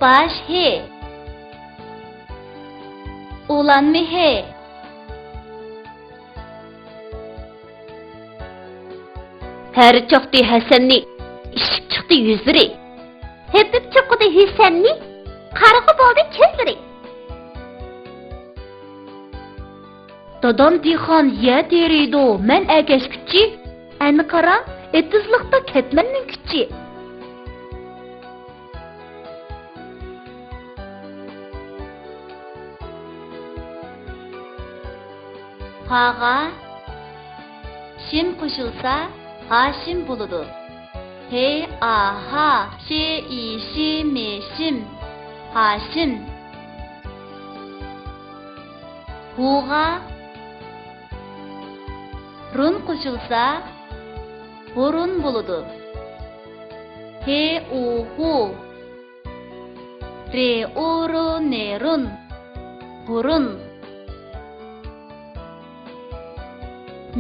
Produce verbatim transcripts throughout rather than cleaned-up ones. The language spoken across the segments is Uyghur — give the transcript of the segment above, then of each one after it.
باش ھې. ئۇلانما ھې. ھەر چاقتى ھەسەننى، ئىششىپ چىقتى يۈزلىرى. ھېپىپ چوقۇدى ھۈسەننى، قارىغۇ بولدى كۆزلىرى. دادام دېھقان يەر تېرىيدۇ، مەن ئەگەشكۈچى. ئەنە قارا، ئېتىزلىقتا كەتمەننىڭ كۈچى. ھاغا شىن قوشۇلسا، ھاشىم بولىدۇ. ھې، ئا، ھا، شې، ئى، شى، مې، شىم. ھاشىم. ھۇغا رۇن قوشۇلسا، ھۇرۇن بولىدۇ. ھې، ئۇ، ھۇ. رې، ئۇ، رۇ، نې، رۇن. ھۇرۇن.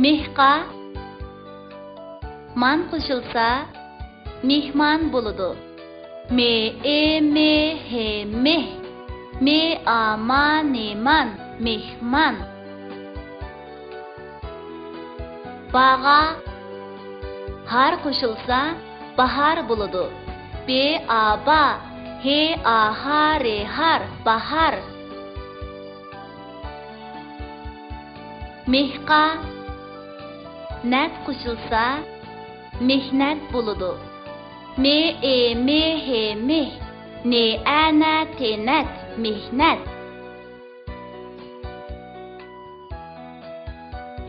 مېھقا مان قوشۇلسا، مېھمان بولىدۇ. مې، ئې، مې، ھې، مېھ. مې، ئا، ما، نې، مان. مېھمان. باغا ھار قوشۇلسا، باھار بولىدۇ. بې، ئا، با. ھې، ئا، ھا، رې، ھار. باھار. مېھقا نەت قوشۇلسا، مېھنەت بولىدۇ. مې، ئې، مې، ھې، مېھ. نې، ئە، نە، تې، نەت. مېھنەت.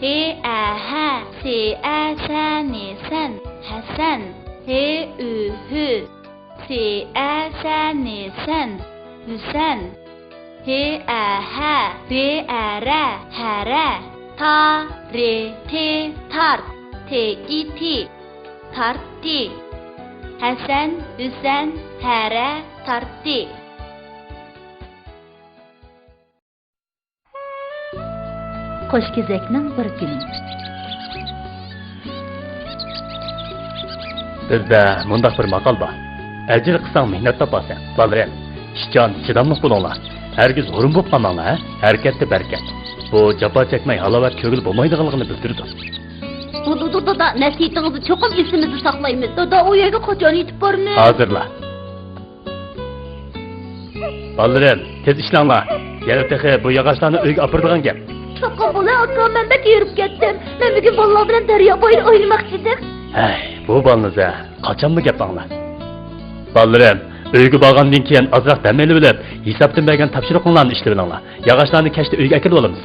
ھې، ئە، ھە، سې، ئە، سە، نې، سەن. ھەسەن. ھې، ئۈ، ھۈ، سې، ئە، سە، نې، سەن. ھۈسەن. ھې، ئە، ھە، رې، ئە، رە، ھەرە. تا، رې، تې، تارت. تې، ئى، تى، تارتتى. ھەسەن، ھۈسەن، ھەرە، تارتتى. قوش كېزەكنىڭ بىر كۈنى. بىزدە مۇنداق بىر ماقال بار: «ئەجىر قىلساڭ مېھنەت تاپارسەن.» بالىلىرىم، ئىشچان، چىداملىق بولۇڭلار. ھەرگىز ھۇرۇن بولۇپ قالماڭلار، ھە؟ ھەرىكەتتە بەرىكەت. بۇ جاپا چەكمەي ھالاۋەت كۆرگىلى بولمايدىغانلىقىنى بىلدۈرىدۇ. بولىدۇ دادا، نەسىھىتىڭىزنى چوقۇم ئېسىمىزدە ساقلايمىز. دادا، ئۇ يەرگە قاچان يېتىپ بارىمىز؟ ھازىرلا. بالىلىرىم، تېز ئىشلەڭلار. يەنە تېخى بۇ ياغاچلارنى ئۆيگە ئاپىرىدىغان گەپ. چوقۇم بولە، ئاكا، مەن بەك ھېرىپ كەتتىم. مەن بۈگۈن بالىلار بىلەن دەريا بويىدا ئوينىماقچىدىم. ھەي، بۇ بالىنىز ھە، قاچانمۇ گەپ ئاڭلاپ؟ بالىلىرىم، ئۆيگە بارغاندىن كېيىن ئازراق دەم ئېلىۋېلىپ، ھېسابتىن بەرگەن تاپشۇرۇقۇڭلارنى ئىشلىۋېلىڭلار. ياغاچلارنى كەچتە ئۆيگە ئەكېلىۋالىمىز.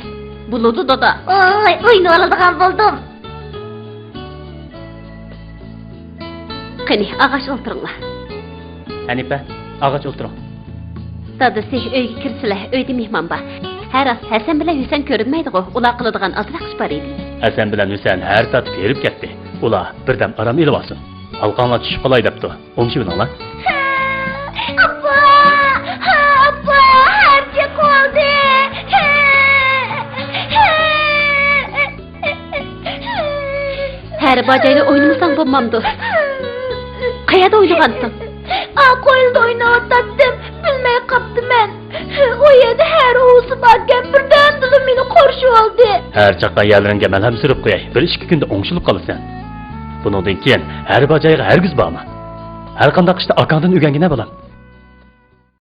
بولىدۇ، دادا. ئاي، ئوينىۋالىدىغان بولدۇم. قېنى، ئاغاچ ئولتۇرۇڭلار. ھەنىپە، ئاغاچ ئولتۇرۇڭ. دادىسى، ئۆيگە كىرسىلە، ئۆيدە مېھمان بار. ھە، راست، ھەسەن بىلەن ھۈسەن كۆرۈنمەيدىغۇ، ئۇلار قىلىدىغان ئازراق ئىش بار ئىدى. ھەسەن بىلەن ھۈسەن ھەر تارتىپ ھېرىپ كەتتى. ئۇلار بىردەم ئارام ئېلىۋالسۇن. ھالقاڭلار چۈشۈپ قالاي دەپتۇ. ئوڭشىۋېلىڭلار. ئاپا! ھە، ئاپا! ھەر چېقىۋالدى! ھە! ھە! ھەرە باجايدا ئوينىمىساڭ بولمامدۇ؟ قەيەردە ئوينىغانتىڭ؟ ئا، قويلىدا ئويناۋاتاتتىم، بىلمەي قاپتىمەن. ئۇ يەردە ھەرە ئۇۋىسى باركەن، بىردەمدىلا مېنى قورشىۋالدى. ھەر چاققان يەرلىرىڭگە مەلھەم سۈرۈپ قوياي، بىر ئىككى كۈندە ئوڭشىلىپ قالىسەن. بۇنىڭدىن كېيىن ھەرە باجايغا ھەرگىز بارما. ھەرقانداق ئىشتا ئاكاڭدىن ئۆگەنگىنە، بالام.